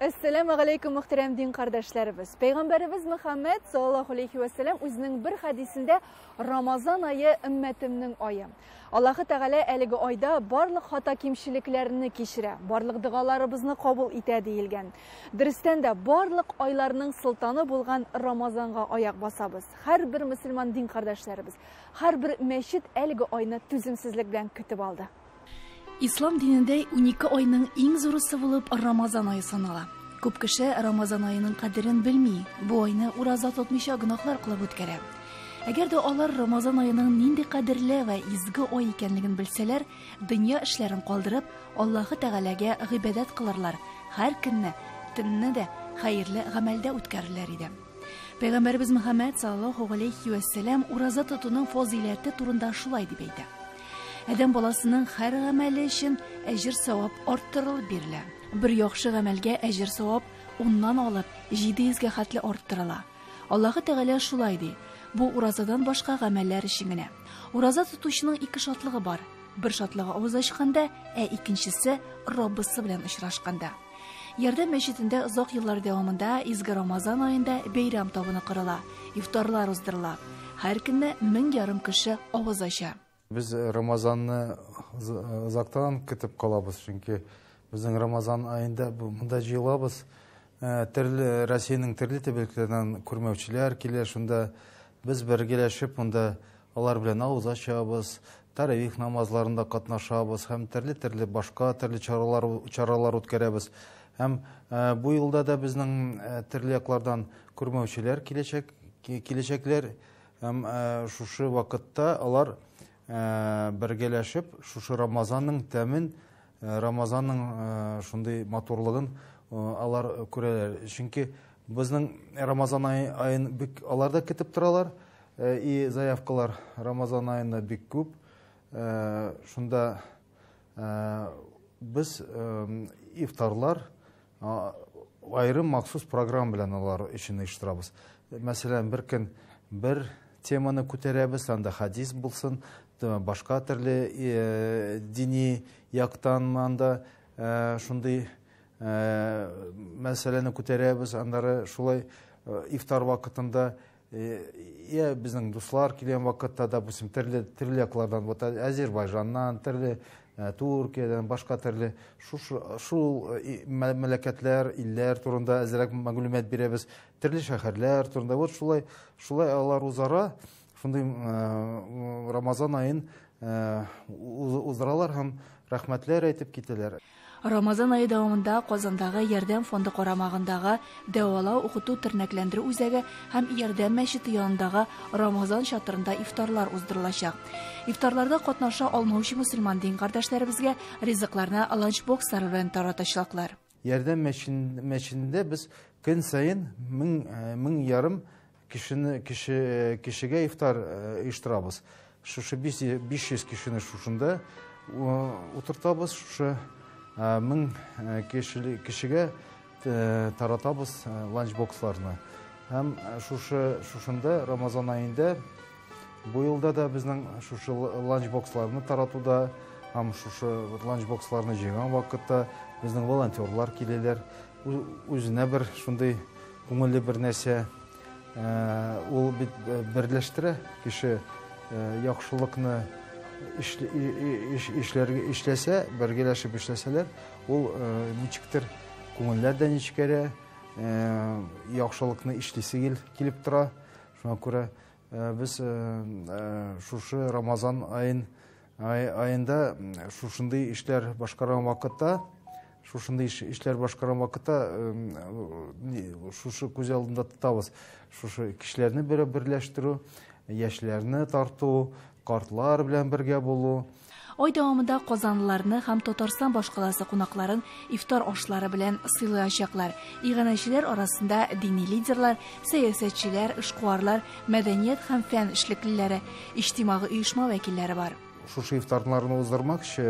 Әссәламү галәйкүм, мөхтәрәм дин кардәшләребез. Пәйгамбәребез Мөхәммәд саллаллаһу алейхи вә сәлләм үзенең бер хәдисендә Рамазан ае өммәтемнең ае. Аллаһы Тәгалә әлеге айда барлык хата кимчелекләрне кичерә, барлык догаларыбызны кабул итә диелгән. Дөрестән дә, барлык айларның солтаны булган Рамазанга аяк басабыз. Һәрбер мөселман дин кардәшләребез, һәрбер мәчет әлеге айны түземсезлек белән көтеп алды. Ислам динендә 12 айның иң зурысы булып Рамазан ае санала. Күп кеше Рамазан аеның кадерен белми, бу айны ураза тотмыйча гөнаһлар кылып үткәрә. Әгәр дә алар Рамазан аеның нинди кадерле вә изге ай икәнлеген белсәләр, дөнья эшләрен калдырып, Аллаһы Тәгаләгә гыйбадәт кылырлар, һәр көнне, төнне дә хәерле гамәлдә үткәрерләр иде. Пәйгамбәребез Мөхәммәд саллаллаһу галәйһи вә сәлам ураза тотуның фазыйләте турында шулай дип әйтә. Адәм баласының һәр гамәле өчен әҗер-савап арттырылып бирелә. Бер яхшы гамәлгә әҗер-савап уннан алып 700гә хәтле арттырыла. Аллаһы Тәгалә шулай ди. Бу уразадан башка гамәлләр өчен генә. Ураза тотучының ике шатлыгы бар. Бер шатлыгы авыз ачканда, ә икенчесе Раббысы белән очрашканда. Ярдәм мәчетендә озак еллар дәвамында изге Рамазан аенда бәйрәм табыны корыла, ифтарлар уздырыла. Һәр көнне 1500 кеше авыз ача. Без Рамазанны озактан көтеп калабыз, чөнки безнең Рамазан аенда монда җыелабыз. Төрле Россиянең төрле төбәкләреннән күрмәүчеләр килә, шунда без бергәләшеп монда алар белән авыз ачабыз, таравих намазларында катнашабыз һәм төрле-төрле башка төрле чаралар, чаралар үткәрәбез. Һәм бу елда да безнең төрле яклардан күрмәүчеләр киләчәк, киләчәкләр һәм шушы вакытта алар бергәләшеп шушы Рамазанның тәмен, Рамазанның шундый матурлыгын алар күрәләр. Чөнки безнең Рамазан аен бик алар да көтеп торалар. И заявкалар Рамазан аенда бик күп. Шунда без ифтарлар аерым махсус программа белән алар өчен оештырабыз. Мәсәлән, бер көн бер теманы күтәрәбез, анда хадис булсын, башка төрле дини яктан анда шундый мәсьәләне күтәрәбез, аннары шулай ифтар вакытында я безнең дуслар килгән вакытта, допустим, төрле төрле яклардан, вот Азербайҗаннан, төрле Туркиядән, башка төрле шул мәмләкәтләр, илләр турында әзрәк мәгълүмат бирәбез, төрле шәһәрләр турында. Вот шулай, шулай алар үзара шундый Рамазан аен уздыралар һәм рәхмәтләр әйтеп китәләр. Рамазан ае дәвамында Казандагы Ярдәм фонды карамагындагы Дәвалау укыту тернәкләндерү үзәге һәм Ярдәм мәчете янындагы Рамазан чатырында ифтарлар уздырылачак. Ифтарларда катнаша алмаучы мөселман дин кардәшләребезгә ризыкларны ланчбокслар белән таратачаклар. Ярдәм мәчетендә без көн саен 1500 кешене кеше кешегә ифтар оештырабыз. Шушы 500 кешене шушында утыртабыз, шушы 1000 кешегә таратабыз ланчбоксларны. Һәм шушы шушында Рамазан аенда бу елда да безнең шушы ланчбоксларны таратуда һәм шушы ланчбоксларны җыйган вакытта безнең волонтерлар киләләр. Үзенә бер шундый күңелле бер нәрсә. Ул бит берләштерә кеше яхшылыкны эшләсә, бергәләшеп эшләсәләр, ул ничектер күңелләр дә нечкәрә, яхшылыкны эшлисе килеп тора. Шуңа күрә без шушы Рамазан аен аенда шушындый эшләр башкарган вакытта, шушындый эшләр башкарган вакытта шушы күз алдында тотабыз. Шушы кешеләрне берләштерү, яшьләрне тарту, картлар белән бергә булу. Ай дәвамында казанлыларны һәм Татарстан башкаласы кунакларын ифтар ашлары белән сыйлаячаклар. Иганәчеләр арасында дини лидерлар, сәясәтчеләр, эшкуарлар, мәдәният һәм фән эшлеклеләре, иҗтимагый оешма вәкилләре бар. Шушы ифтарларны уздырмакчы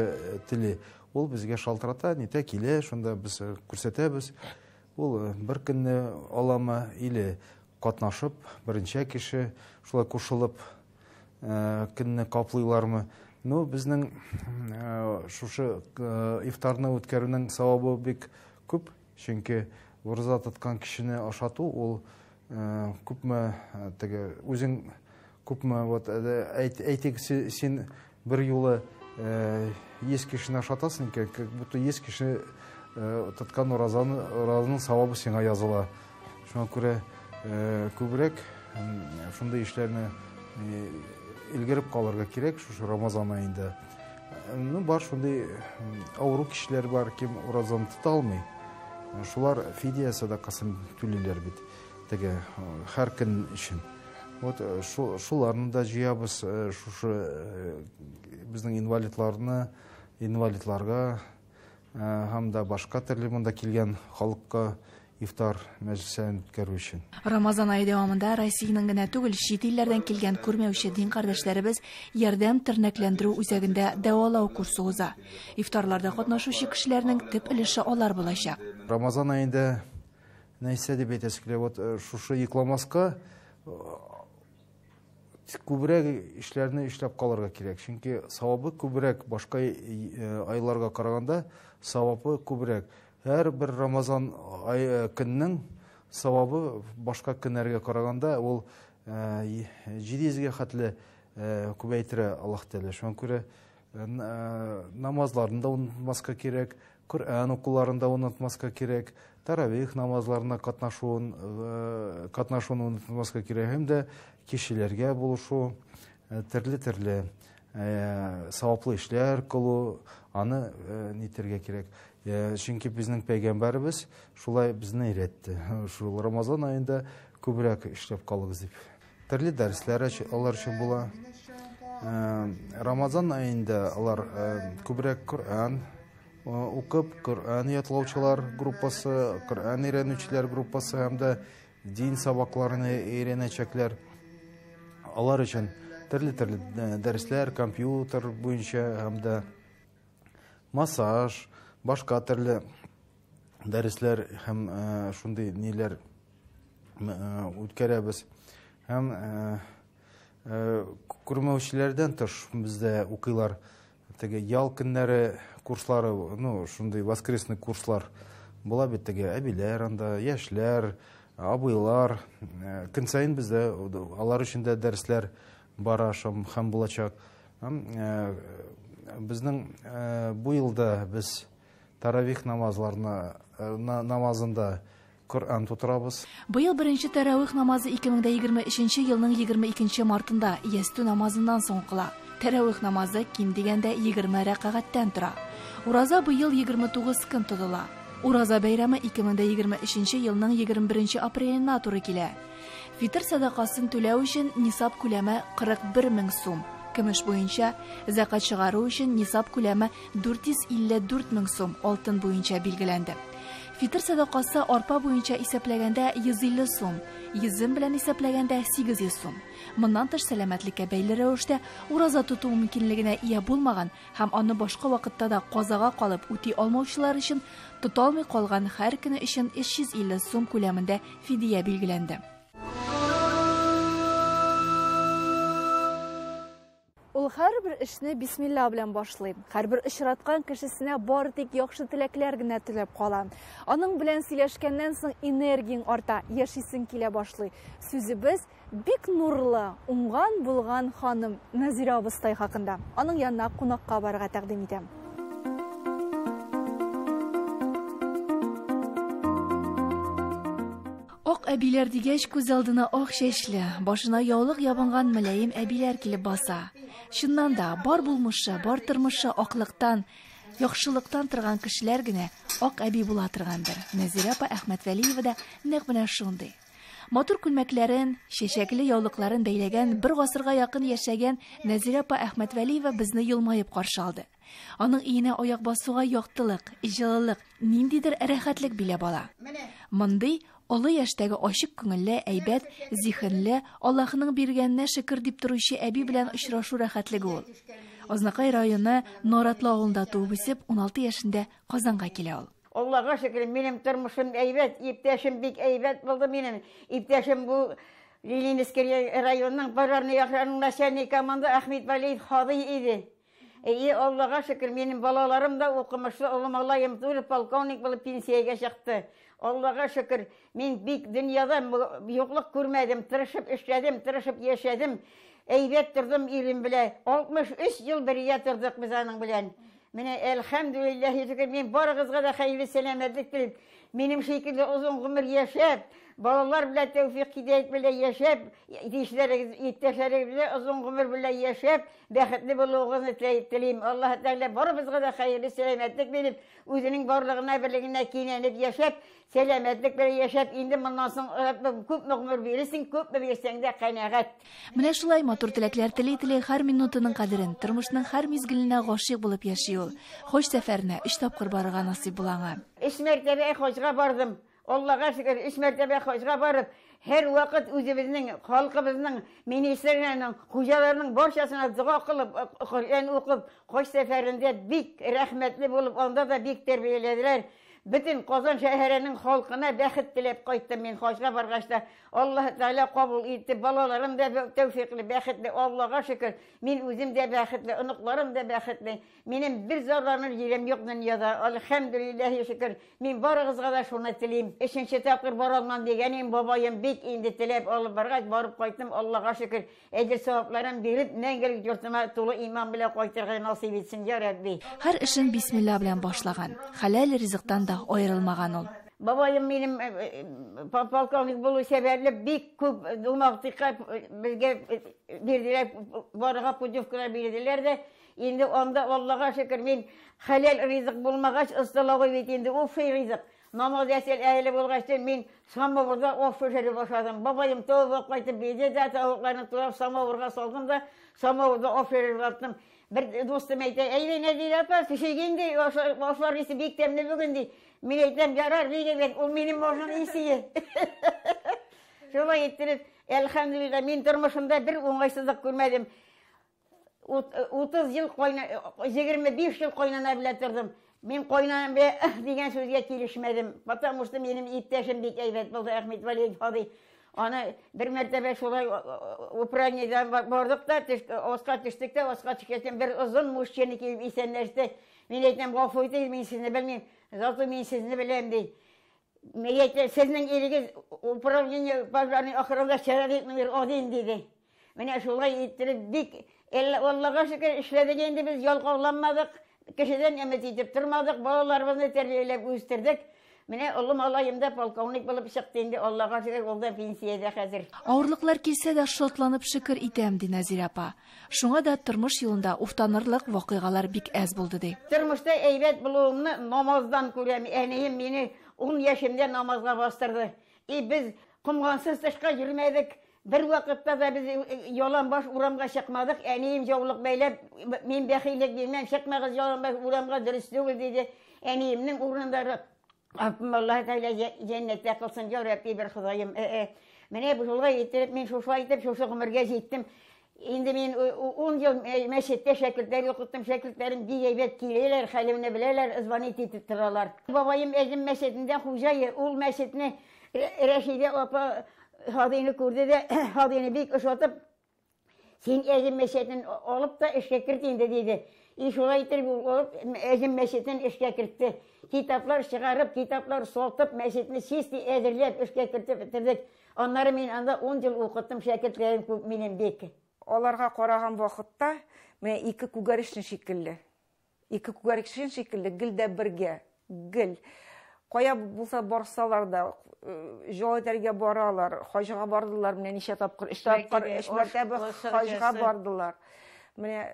тели, ул безгә шалтырата, нитә килә, шунда без күрсәтәбез. Ул бер көнне аламы или катнашып, берничә кеше шулай кушылып көнне каплыйлармы. Ну, безнең шушы ифтарны үткәрүнең савабы бик күп. Чөнки ураза тоткан кешене ашату ул күпме теге үзең күпме вот әйтик, син бер юлы 100 кешене ашатасың икән, как будто 100 кеше тоткан уразаның савабы сиңа языла. Шуңа күрә күбрәк шундый эшләрне өлгереп калырга кирәк шушы Рамазан аенда. Ну, бар шундый авыру кешеләр бар, кем уразаны тота алмый. Шулар фидия садакасын түлиләр бит, теге һәр көн өчен. Вот шуларны да җыябыз, шушы безнең инвалидларны, инвалидларга һәм дә башка төрле монда килгән халыкка ифтар мәҗлесен үткәрү өчен. Рамазан ае дәвамында Россиянең генә түгел, чит илләрдән килгән күрмәүче дин кардәшләребез ярдәм тернәкләндерү үзәгендә дәвалау курсы уза. Ифтарларда катнашучы кешеләрнең төп өлеше алар булачак. Рамазан аенда нәрсә дип әйтәсе килә, вот шушы йокламаска күбрәк эшләрне эшләп калырга кирәк. Чөнки савабы күбрәк, башка айларга караганда савабы күбрәк. Һәр бер Рамазан көннең савабы башка көннәргә караганда ул 700гә хәтле күбәйттерә Аллаһ Тәгалә. Шуңа күрә намазларны да онытмаска кирәк, Коръән укуларын да онытмаска кирәк, таравих намазларына катнашуын онытмаска кирәк, һәм дә кешеләргә булышу, төрле-төрле саваплы эшләр кылу, аны нитергә кирәк. Чөнки безнең пәйгамбәребез шулай безне өйрәтте. Шул Рамазан аенда күбрәк эшләп калыгыз дип. Төрле дәресләр алар өчен була. Рамазан аенда алар күбрәк Коръән укып, Коръән ятлаучылар группасы, Коръән өйрәнүчеләр группасы һәм дә дин сабакларын өйрәнәчәкләр. Алар өчен төрле-төрле дәресләр, компьютер буенча һәм дә массаж, башка төрле дәресләр һәм шундый ниләр үткәрәбез. Һәм күрмәүчеләрдән тыш бездә укыйлар теге ял көннәре курслары, ну, шундый воскресный курслар була бит, теге әбиләр анда, яшьләр, абыйлар. Көн саен бездә алар өчен дә дәресләр бара һәм булачак. Һәм безнең бу елда без таравих намазында Коръән тутырабыз. Быел беренче таравих намазы 2023 елның 22 мартында ястү намазыннан соң укыла. Таравих намазы ким дигәндә 20 рәкәгатьтән тора. Ураза быел 29 көн тотыла. Ураза бәйрәме 2023 елның 21 апреленә туры килә. Фитр садакасын түләү өчен нисаб күләме 41 мең сум. Көмеш буенча закат чыгару өчен нисаб күләме 454 мең сум, алтын буенча билгеләнде. Фитр садакасы арпа буенча исәпләгәндә 150 сум, йөзем белән исәпләгәндә 800 сум. Моннан тыш сәламәтлеккә бәйле рәвештә ураза тоту мөмкинлегенә ия булмаган һәм аны башка вакытта да казага калып үти алмаучылар өчен тота алмый калган һәр көне өчен 350 сум күләмендә фидия билгеләнде. Ул һәрбер эшне бисмилла белән башлый. Һәрбер очраткан кешесенә бары тик яхшы теләкләр генә теләп кала. Аның белән сөйләшкәннән соң энергияң арта, яшисең килә башлый. Сүзебез бик нурлы, уңган булган ханым Нәзирә абыстай хакында. Аның янына кунакка барырга тәкъдим итәм. Ак әбиләр дигәч, күз алдына ак чәчле, башына яулык ябынган мөлаем әбиләр килеп баса. Чыннан да, бар булмышы, бар тормышы аклыктан, яхшылыктан торган кешеләр генә ак әби була торгандыр. Нәзирә апа Әхмәтвәлиева да нәкъ менә шундый. Матур күлмәкләрен, чәчәкле яулыкларын бәйләгән, бер гасырга якын яшәгән Нәзирә апа Әхмәтвәлиева безне елмаеп каршы алды. Аның өенә аяк басуга яктылык, җылылык, ниндидер рәхәтлек биләп ала. Мондый олы яшьтәге ачык күңелле, әйбәт, зиһенле, Аллаһының биргәненә шөкер дип торучы әби белән очрашу рәхәтлеге ул. Азнакай районы Наратлы авылында туып үсеп, 16 яшендә Казанга килә ул. Аллаһка шөкер, минем тормышым әйбәт, иптәшем бик әйбәт булды минем. Иптәшем бу Ленинский районының пожарный охрананың начальник команды Ахмед Валиев Хадый иде. И Аллага шөкер, минем балаларым да укымышлы, олы малаем тоже полковник булып пенсиягә чыкты. Аллага шөкер, мин бик дөньяда юклык күрмәдем, тырышып эшләдем, тырышып яшәдем. Әйбәт тордым ирем белән. 63 ел бергә тордык без аның белән. Менә әлхәмдүлилләһи шөкер, мин барыгызга да хәерле сәламәтлек телим. Минем шикелле озын гомер яшәп, балалар белән тәүфик һидәят белән яшәп, ишләрегез, иптәшләрегез белән озын гомер белән яшәп, бәхетле булуыгызны телим. Аллаһ Тәгалә барыбызга да хәерле сәламәтлек биреп, үзенең барлыгына, берлегенә кинәнеп яшәп, сәламәтлек белән яшәп, инде моннан соң Раббым күпме гомер бирерсең, күпме бирсәң дә канәгать. Менә шулай матур теләкләр тели-тели һәр минутының кадерен, тормышның һәр мизгеленә гашыйк булып яши ул. Хаҗ сәфәренә 3 тапкыр барырга насыйп була аңа. 3 мәртәбә хаҗга бардым. Аллага шөкер, 3 мәртәбә хаҗга барып, һәр вакыт үзебезнең, халкыбызның, министрларның, хуҗаларның барчасына дога кылып, Коръән укып, хаҗ сәфәрендә бик рәхмәтле булып, анда да бик тәрбияләделәр. Бөтен Казан шәһәренең халкына бәхет теләп кайттым мин хаҗга баргач та. Аллаһ Тәгалә кабул итте, балаларым да тәүфикле, бәхетле, Аллага шөкер. Мин үзем дә бәхетле, оныкларым да бәхетле. Минем бер зарланыр җирем юк дөньяда. Әлхәмдүлилләһи шөкер. Мин барыгызга да шуны телим. Өченче тапкыр бара алмам дигән идем, бабаем бик инде теләп алып баргач, барып кайттым, Аллага шөкер. Әҗер савапларын биреп, мәңгелек йортыма тулы иман белән кайтырга насыйп итсен, я Рабби. Һәр эшен бисмилла белән башлаган. Хәләл ризыктан да аерылмаган ул. Бабаем минем полковник булу сәбәпле бик күп думактыка безгә бирделәр, барыга путевкалар бирделәр дә. Инде анда Аллага шөкер, мин хәләл ризык булмагач, столовый бит инде уфый ризык. Намаз әсел әһеле булгач, мин самавырда аш пешереп башладым. Бабаем тавык кайтып бирде дә, тавыкларны турап самавырга салдым да, самавырда аш пешереп аттым. Бер дустым әйтә, әйдә, Нәзирә апа, пешерик инде, ашлар исе бик тәмле бүген, ди. Мин әйтәм, ярар, бик әйбәт, ул минем ашым исе. Шулай иттереп, әлхәмдүлилләһ, мин тормышымда бер уңайсызлык күрмәдем. 30 ел кайна, 25 ел кайнана белән тордым. Мин кайнанам белән дигән сүзгә килешмәдем, потому что минем иптәшем бик әйбәт булды, Әхмәт Валиевич Һади. Аны бер мәртәбә шулай управлениедән бардык та, аска төштек тә, аска төшкәч бер озын мужчина килеп исәнләште. Мин әйтәм, гафу итегез, мин сезне белмим. Зато мин сезне беләм, ди. Мин әйтәм, сезнең ирегез управление пожарный охрана человек номер 1, диде. Менә шулай иттереп бик Аллага шөкер эшләдек инде, без ялкауланмадык, кешедән өмет итеп тормадык, балаларыбызны тәрбияләп үстердек. Менә олы малаем да полковник булып чыкты инде, Аллага шөкер, ул да пенсиядә хәзер. Авырлыклар килсә дә шатланып шөкер итәм, ди Нәзирә апа. Шуңа да тормыш юлында уфтанырлык вакыйгалар бик әз булды, ди. Тормышта әйбәт булуымны намаздан күрәм. Әнием мине 10 яшемдә намазга бастырды. И без комгансыз тышка йөрмәдек. Бер вакытта да без ялан баш урамга чыкмадык. Әнием яулык бәйләп, мин бәхиллек бирмәм, чыкмагыз ялан баш урамга, дөрес түгел, диде. Әниемнең урынында Раббым Аллаһ Тәгалә җәннәттә кылсын, я Рабби, бер Ходаем. Менә бу шулай итеп, мин шушылай итеп, шушы гомергә җиттем. Инде мин 10 ел мәчеттә шәкертләр укыттым, шәкертләрем бик әйбәт киләләр, хәлемне беләләр, звонить итеп торалар. Бабаем Әҗем мәчетендә хуҗа, ул мәчетне Рәшидә апа Һадины күрде дә, Һадины бик ошатып, син Әҗем мәчетен алып та эшкә керт инде, диде. И шулай итеп ул алып Әҗем мәчетен эшкә кертте. Китаплар чыгарып, китаплар сатып, мәчетне чистый әзерләп эшкә кертеп бетердек. Аннары мин анда 10 ел укыттым, шәкертләрем күп минем бик. Аларга караган вакытта менә ике күгәрчен шикелле. Ике күгәрчен шикелле гел дә бергә, гел. Кая булса барсалар да, җал итәргә баралар, хаҗга бардылар, менә ничә тапкыр, өч тапкыр, өч мәртәбә хаҗга бардылар. Менә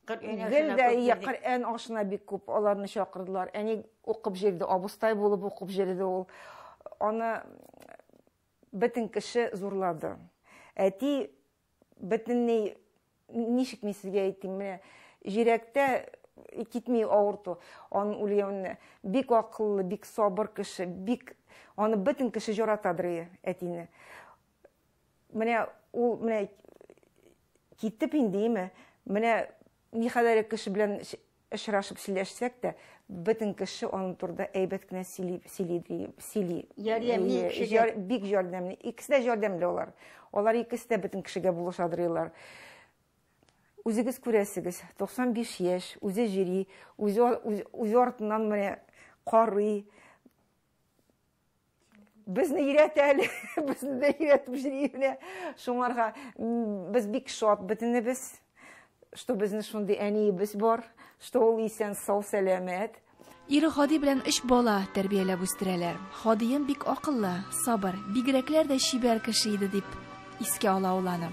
гел дә иә, Коръән ашына бик күп аларны чакырдылар. Әни укып җөрде, абыстай булып укып җөрде ул. Аны бөтен кеше зурлады. Әти бөтенләй, ничек мин сезгә әйтим, менә җирәктә китми авырту, аның үлгәненә. Бик акыллы, бик сабыр кеше, бик аны бөтен кеше яратадыр әтине. Менә ул менә китеп инде, име? Менә никадәр кеше белән очрашып сөйләшсәк тә, бөтен кеше аның турында әйбәт кенә сөйли, сөйли, сөйли. Ярдәмле кешегә. Бик ярдәмле. Икесе дә ярдәмле алар. Алар икесе дә бөтен кешегә булышадырылар. Үзегез күрәсегез, 95 яшь, үзе җөри, үзе артыннан менә карый. Безне өйрәтә әле, безне дә өйрәтеп йөри менә. Шуңарга без бик шат бөтенебез, что безнең шундый әниебез бар, что ул исән, сау, сәламәт. Ире Һади белән 3 бала тәрбияләп үстерәләр. Һадием бик акыллы, сабыр, бигрәкләр дә чибәр кеше иде дип искә ала ул аны.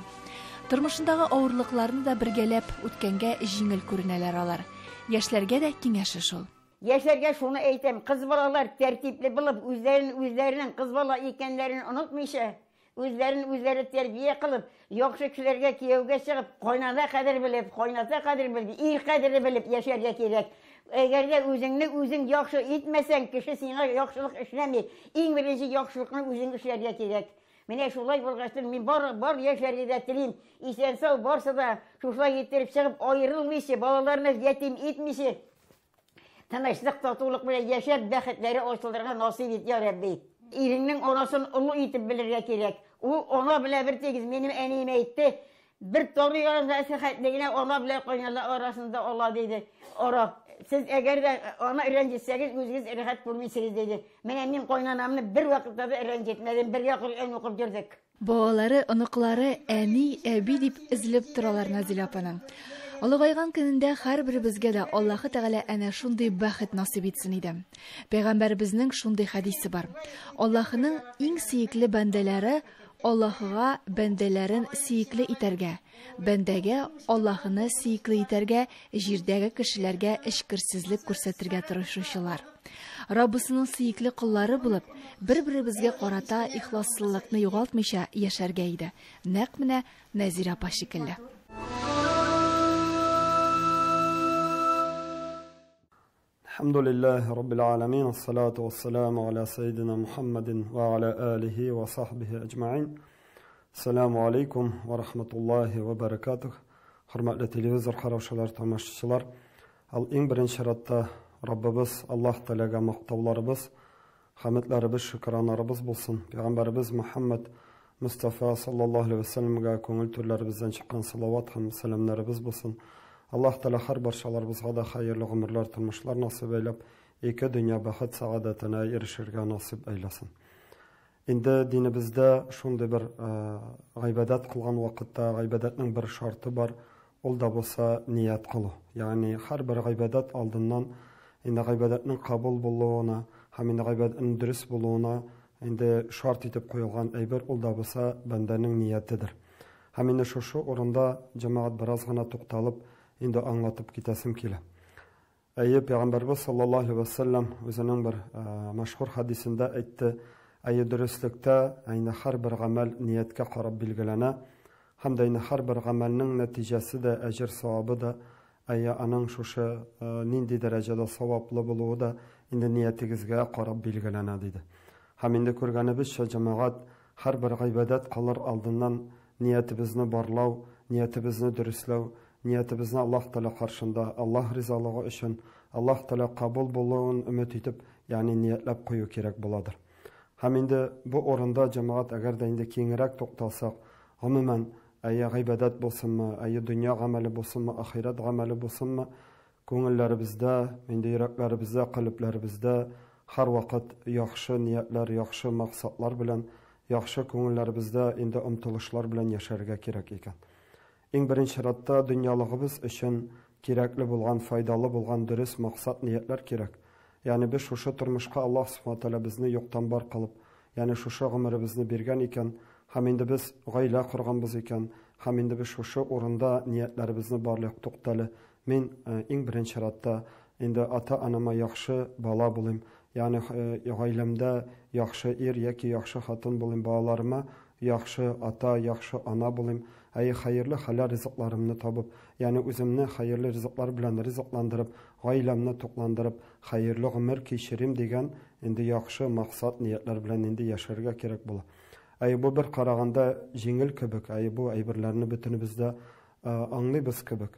Тормышындагы авырлыкларны да бергәләп үткәнгә җиңел күренәләр алар. Яшьләргә дә киңәше шул. Яшьләргә шуны әйтәм, кыз балалар тәртипле булып, үзләрен үзләренең кыз бала икәннәрен онытмыйча, үзләрен үзләре тәрбия кылып, яхшы кешеләргә кияүгә чыгып, кайнана кадер белеп, кайната кадер белеп, ир кадере белеп яшәргә кирәк. Әгәр дә үзеңне үзең яхшы итмәсәң, кеше сиңа яхшылык эшләми. Иң беренче яхшылыкны үзең эшләргә кирәк. Менә шулай булгач, мин бар яшьләргә дә телим, исән-сау барсы да шушылай иттереп чыгып, аерылмыйча, балаларны ятим итмичә, тынычлык, татулык белән яшәп, бәхетләре ачылырга насыйп ит, я Рабби. Иреңнең анасын олы итеп белергә кирәк. Ул ана белән бер тигез, минем әнием әйтте, бер торы янында сәхәтле генә ана белән кайнана арасында ала диде. Ара, сез әгәр дә аны рәнҗетсәгез, үзегез рәхәт күрмисез диде. Менә мин кайнанамны бер вакытта да рәнҗетмәдем, бергә Коръән укып йөрдек. Балалары, оныклары әни, әби дип эзләп торалар Назилә апаның. Олыгайган көнендә һәрберебезгә дә Аллаһы Тәгалә әнә шундый бәхет насыйп итсен иде. Пәйгамбәребезнең шундый хәдисе бар. Аллаһының иң сөекле бәндәләре Аллаһыга бәндәләрен сөекле итәргә, бәндәгә Аллаһыны сөекле итәргә, җирдәге кешеләргә эчкерсезлек күрсәтергә тырышучылар. Раббысының сөекле коллары булып, бер-беребезгә карата ихласлылыкны югалтмыйча яшәргә иде. Нәкъ менә Нәзирә апа шикелле. Alhamdulillahi Rabbil alamin, assalatu wassalamu ala sayyidina Muhammadin wa ala alihi wa sahbihi ajma'in. Assalamu alaikum wa rahmatullahi wa barakatuh. Hörmətli televizor қараушылар, тамашачылар, ал иң беренче чиратта Раббыбыз Аллаһ Тәгаләгә мактауларыбыз, хәметләребез, шөкраннарыбыз булсын. Пәйгамбәребез Мухаммад Мустафа саллаллаһу алейһи ва сәлләмгә күңел түрләребездән чыккан салават һәм сәламнәребез булсын. Аллаһ Тәгалә һәр барчаларыбызга да хәерле гомерләр, тормышлар насыйп әйләп, ике дөнья бәхет сәгадәтенә ирешергә насыйп әйләсен. Инде динебездә шундый бер гыйбадәт кылган вакытта гыйбадәтнең бер шарты бар, ул да булса ният кылу. Ягъни һәр бер гыйбадәт алдыннан инде гыйбадәтнең кабул булуына һәм инде гыйбадәтнең дөрес булуына инде шарт итеп куелган әйбер ул да булса бәндәнең ниятедер. Һәм инде шушы урында җәмәгать бераз гына тукталып инде аңлатып китәсем килә. Әйе, Пәйгамбәрбез саллаллаһу алейһи ва сәлләм үзенең бер мәшһүр хәдисендә әйтте, әйе, дөреслектә инде һәр бер гамәл нияткә карап билгеләнә, һәм дә инде һәр бер гамәлнең нәтиҗәсе дә, әҗер савабы да, әйе, аның шушы нинди дәрәҗәдә саваплы булуы да инде ниятегезгә карап билгеләнә диде. Һәм инде күргәнебезчә, җәмәгать, һәр бер гыйбадәт кылыр алдыннан ниятебезне барлау, ниятебезне дөресләү, ниятебезне Аллаһ Тәгалә каршында, Аллаһ ризалыгы өчен, Аллаһ Тәгалә кабул булуын өмет итеп, ягъни ниятләп кую кирәк буладыр. Һәм инде бу урында җәмәгать, әгәр дә инде киңрәк тукталсак, гомумән, әйе гыйбадәт булсынмы, әйе дөнья гамәле булсынмы, ахирәт гамәле булсынмы, күңелләребездә, инде йөрәкләребездә, калебләребездә һәр вакыт яхшы ниятләр, яхшы максатлар белән, яхшы күңелләребездә инде омтылышлар белән яшәргә кирәк икән. Иң беренче чиратта дөньялыгыбыз өчен кирәкле булган, файдалы булган дөрес максат, ниятләр кирәк. Ягъни без шушы тормышка Аллаһ Субхану ва Тааля безне юктан бар кылып, ягъни шушы гомеребезне биргән икән, һәм инде без гаилә корганбыз икән, һәм инде без шушы урында ниятләребезне барлык туктале. Мин иң беренче чиратта инде ата-анама яхшы бала булыйм, ягъни гаиләмдә яхшы ир яки яхшы хатын булыйм, балаларыма яхшы ата, яхшы ана булыйм, әй хәерле хәләл ризыкларымны табып, ягъни үземне хәерле ризыклар белән ризыкландырып, гаиләмне тукландырып, хәерле гомер кичерим дигән инде яхшы максат, ниятләр белән инде яшәргә кирәк була. Әй бу бер караганда җиңел кебек, әй бу әйберләрне бөтенебез дә аңлыйбыз кебек.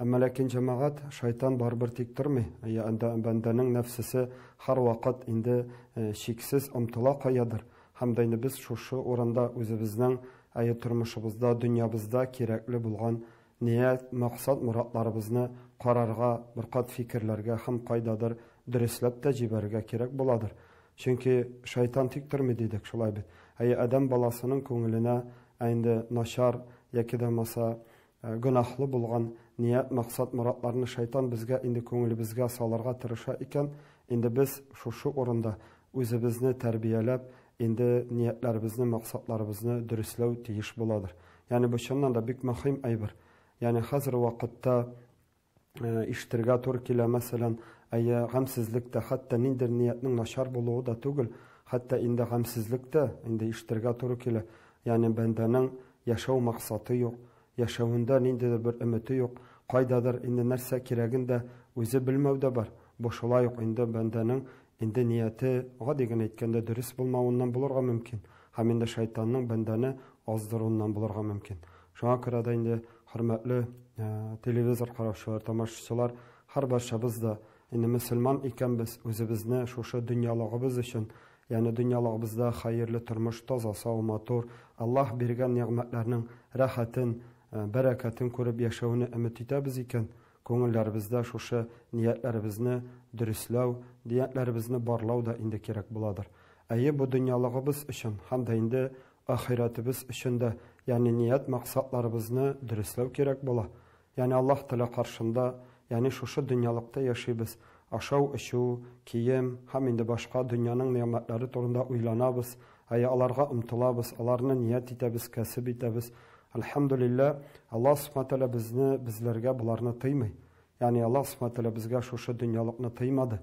Әмма ләкин җәмәгать, шайтан барыбер тик тормый. Әй анда бәндәнең нәфсесе һәр вакыт инде шиксез омтыла каядыр. Һәм дә инде без шушы урында үзебезнең әй тормышыбызда, дөньябызда кирәкле булган ният, максат, моратларыбызны карарга, бер кат фикерләргә һәм кайдадыр дөресләп тә җибәрергә кирәк буладыр. Чөнки шайтан тик тормый дидек, шулай бит. Әйе, адәм баласының күңеленә инде начар яки дә булмаса гөнаһлы булган ният, максат, моратларны шайтан безгә инде күңелебезгә салырга тырыша икән, инде без шушы урында үзебезне тәрбияләп, инде ниятләребезне, максатларыбызны дөресләү тиеш буладыр. Ягъни бу чыннан да бик мөһим әйбер. Ягъни хәзер вакытта ишетергә туры килә, мәсәлән, әйе, гамсезлек тә, хәтта ниндидер ниятнең начар булуы да түгел, хәтта инде гамсезлек тә инде ишетергә туры килә. Ягъни бәндәнең яшәү максаты юк, яшәвендә ниндидер бер өмете юк, кайдадыр инде нәрсә кирәген дә үзе белмәү дә бар. Бу шулай ук инде бәндәнең инде нияте, гади генә әйткәндә, дөрес булмавыннан булырга мөмкин. Һәм инде шайтанның бәндәне аздыруыннан булырга мөмкин. Шуңа күрә дә инде хөрмәтле телевизор караучылар, тамашачылар, һәрбарчабыз да инде мөселман икәнбез, үзебезне шушы дөньялыгыбыз өчен, ягъни дөньялыгыбызда хәерле тормыш, таза, сау, матур, Аллаһ биргән нигъмәтләрнең рәхәтен, бәрәкәтен күреп яшәүне өмет итәбез икән, күңелләребездә шушы ниятләребезне дөресләү, ниятләребезне барлау да инде кирәк буладыр. Әйе, бу дөньялыгыбыз өчен һәм дә инде ахирәтебез өчен дә, ягъни ният максатларыбызны дөресләү кирәк була. Ягъни Аллаһ Тәгалә каршында, ягъни шушы дөньялыкта яшибез, ашау, эчү, кием һәм инде башка дөньяның нигъмәтләре турында уйланабыз, әйе, аларга омтылабыз, аларны ният итәбез, кәсеп итәбез. Әлхәмдүлилләһ, Аллаһ Субхана Тәгалә безне, безләргә боларны тыймый. Ягъни Аллаһ Субхана Тәгалә безгә шушы дөньялыкны тыймады.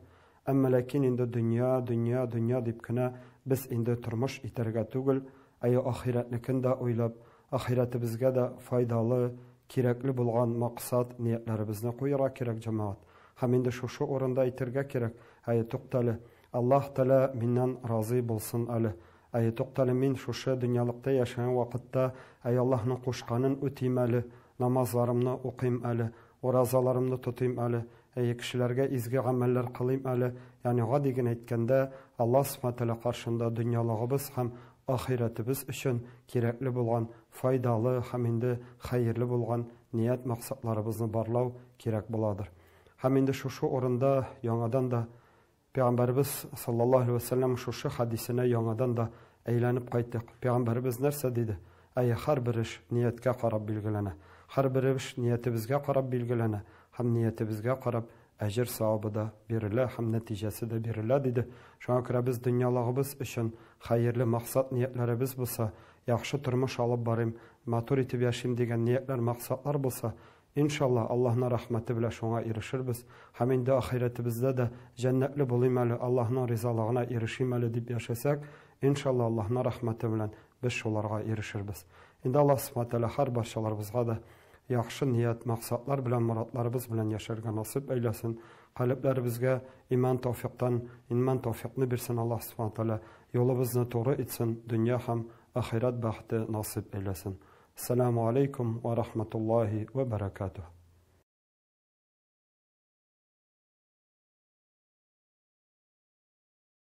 Әмма ләкин инде дөнья, дөнья, дөнья дип кенә без инде тормыш итәргә түгел, әйе, ахирәтнекен дә уйлап, ахирәтебезгә дә файдалы, кирәкле булган максат, ниятләребезне куярга кирәк, җәмәгать. Һәм инде шушы урында әйтергә кирәк, әйе, туктале, Аллаһ Тәгалә миннән разый булсын әле. Әйе, туктале, мин шушы дөньялыкта яшәгән вакытта, әй, Аллаһның кушканын үтим әле, намазларымны укыйм әле, уразаларымны тотыйм әле, әйе, кешеләргә изге гамәлләр кылыйм әле. Ягъни гади генә әйткәндә, Аллаһ Субхана Тәгалә каршында дөньялыгыбыз һәм ахирәтебез өчен кирәкле булган, файдалы һәм инде хәерле булган ният максатларыбызны барлау кирәк буладыр. Һәм инде шушы урында яңадан да Пәйгамбәребез саллаллаһу алейһи ва сәлләм шушы хәдисенә яңадан да әйләнеп кайттык. Пәйгамбәребез нәрсә диде? Әйе, һәрбер эш нияткә карап билгеләнә. Һәрбер эш ниятебезгә карап билгеләнә һәм ниятебезгә карап әҗер савабы да бирелә һәм нәтиҗәсе дә бирелә диде. Шуңа күрә без дөньялыгыбыз өчен хәерле максат ниятләребез булса, яхшы тормыш алып барыйм, матур итеп яшим дигән ниятләр, максатлар булса, иншалла, Аллаһның рәхмәте белән шуңа ирешербез. Һәм инде ахирәтебездә дә җәннәтле булыйм әле, Аллаһның ризалыгына ирешим әле дип яшәсәк, иншалла, Аллаһның рәхмәте белән без шуларга ирешербез. Инде Аллаһ Субхана Тәгалә һәр барчаларыбызга да яхшы ният, максатлар белән, моратларыбыз белән яшәргә насыйп әйләсен. Калебләребезгә иман тәүфиктан, иман тәүфикны бирсен Аллаһ Субхана Тәгалә. Юлыбызны туры итсен, дөнья һәм ахирәт бәхете насыйп әйләсен. Ассаламу алейкум ва рахматуллахи ва баракатух.